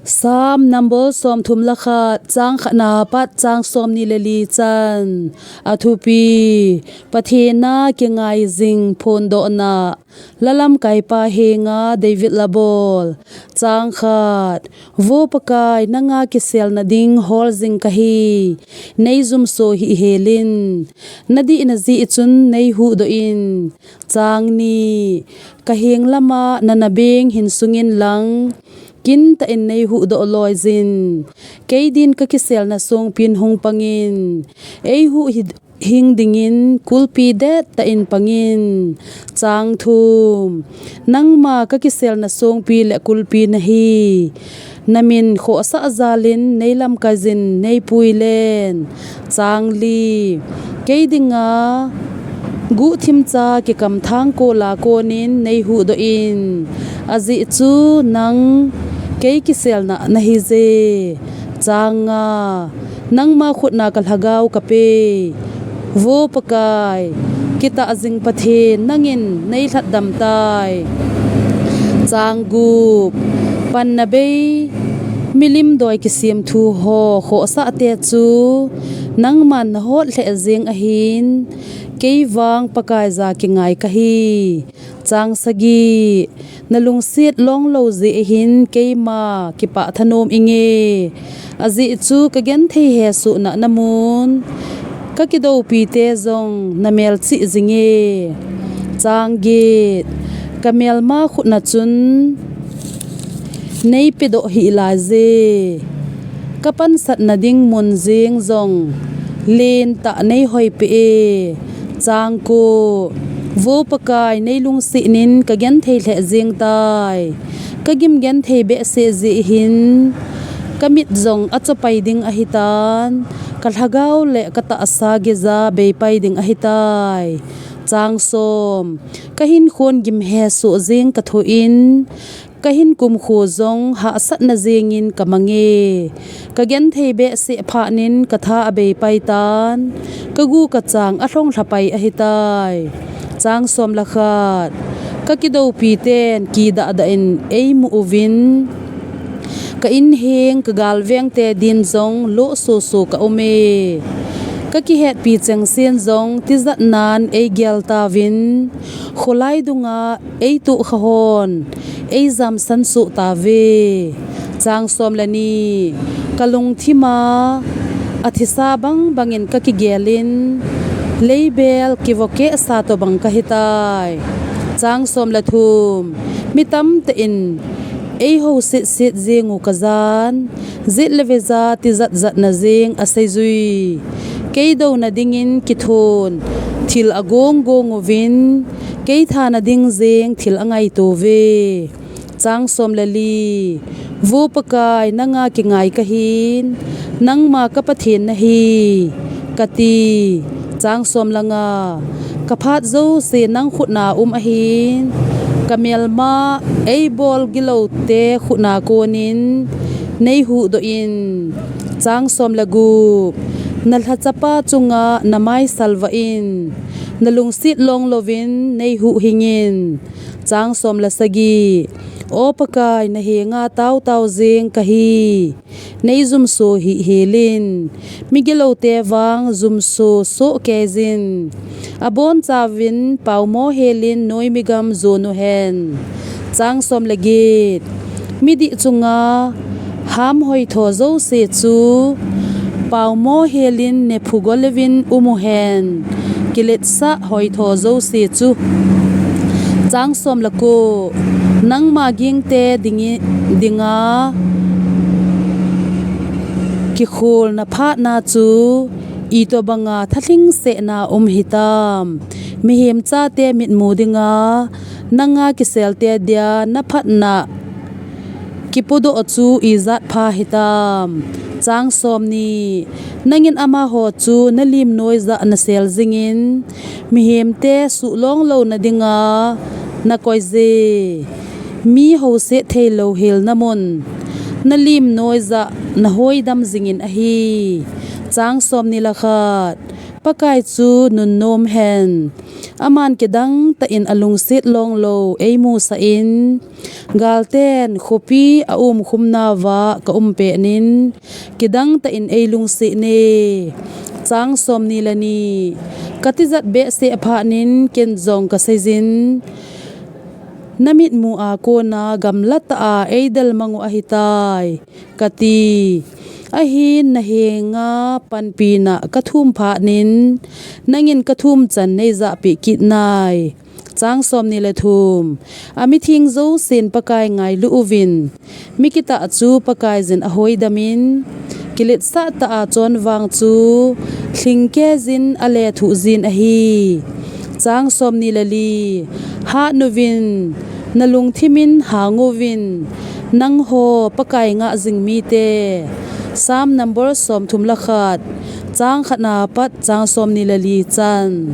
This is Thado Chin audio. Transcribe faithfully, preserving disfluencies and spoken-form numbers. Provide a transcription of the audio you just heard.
Psalm number somthum le khat, chang khatna apat chang somni le li chan. Athupi: Pathen a kingai jing phondohna. Lalamkaipa henga David labol. Chang khat. Vo Pakai, nanga kiselna ding hol jing kahi. Nei jumso hih helin. Nadihna jeh chun nei huhdoh in. Chang ni. Kaheng lama na nabeng hin sungin lang, kintah in nei huhdoh loijin. Kei din ka kiselna songpin hung pangin. Ei huhhing dingin kulpi dettah in pangin. Chang thum. Nangma ka kiselna songpi le kulpi nahi. Namin khohsah jalin nei lamkaijin nei puilen. Chang li. Kei dinga guhthim cha kikam thangkol a konin nei huhdoh in. Ajeh chu nang kei kiselna nahi je. Chang nga. Nangma khutna ka lhagao ka pe. Vo Pakai, kitah jing Pathen, nangin nei lhatdam tai. Chang gup. Panna bei, milim doi kisemthu ho khohsahte chu nangman na hot lheh jeng ahin, kei vang Pakai ja kingai kahi. Chang sagi. Na lungset longlou jeh ahin keima kipah thanom inge. Ajeh chu ka genthei hesohna namun ka kidopite jong na melchih jinge. Chang get. Ka melma khutna chun nei pedoh hih laije. Ka pansatna ding mun jeng jong lentah nei hoipeh e. Chang ko. Vo Pakai, nei lungsetnin ka genthei lheh jeng tai. Ka gim genthei behseh jeh hin ka mit jong achopai ding ahitan, ka lhagao le ka tahsa geija beipai ding ahitai. Chang som. Ka hinkhon gim hesoh jeng ka thoh in, ka hin kumkho jong hahsatna jengin ka mange. Ka genthei behseh phatnin ka tha abeipai tan, ka gu ka chang alhonglhapai ahitai. Chang som le khat. Ka kidopiten kidahdah in ei mu uvin, ka inheng ka galvengte din jong lohsoso ka um e. Ka kihetpi chengsen jong tijatnan ei gel tauvin, kholai dunga ei tohkhahon ei jamsan soh tauve. Chang som le ni. Ka lungthima athisa bangbangin ka kigelin, leibel kivokehsa tobang ka hitai. Chang som le thum. Mi tamtah in ei ho setset jeng u ka jan, jet le veja tijatjatna jeng aseijui. Kei douna dingin kithon thil agong gong uvin, kei thana ding jeng thil angaito uve. Chang som le li. Vo Pakai, nanga kingai kahin, nangma ka Pathen nahi, kati. Chang som le nga. Ka phat jouse nang khutna um ahin, ka melma ei bol giloute khutna konin nei huhdoh in. Chang som le gup. Na lhachapa chunga na mai salvah in, na lungset longlouvin nei huhhingin. Chang som le sagi. O Pakai, na henga taotao jeng kahi. Nei jumso hih helin. Migiloute vang jumso sohkeijin. Abonchauvin paomo helin noimi gam jon uhen. Chang som le get. Midih chunga ham hoitho jouse chu paomo helin nephu goleuvin um uhen. Kiletsah hoitho jouse chu. Chang som le ko. Nangma gingte dingi, dinga kikholna phatna chu itobanga thalhingsetna um hitam. Mihem chate mitmu dinga nanga kiselte dia na phatna kipodoh chu ijat pha hitam. Chang somni. Nangin amaho chu na lim noija na sel jingin, mihemte suhlong louna dinga na koije. Mi houset theilou hilna mun na lim noija na hoidam jingin ahi. Chang somni le khat. Pakai chu nunnom hen. Aman kidang tah in alungset longlou eimusah in, galten khopi aumkhum nauva kaum petnin, kidang tah in eilungset ne. Chang somni le ni. Katijat behseh phatnin ken jong kaseijin, namitmu a kona gamla tah a eidel mangu ahitai, kati. Ahin nahenga panpina kathum phatnin, nangin kathum chan neijahpeh kit nai. Chang somni le thum. Amitheng jousen Pakai ngailu uvin, mi kitah chu Pakaiyin ahoidamin, kiletsah tah a chonvang chu lhingkeijin alethuhjin ahi. Chang somni le li. Hatnuvin, nalungthimin hanguvin, nangho Pakai ngah jing mite. Psalm number somthum le khat, chang khatna pat chang somni le li chan.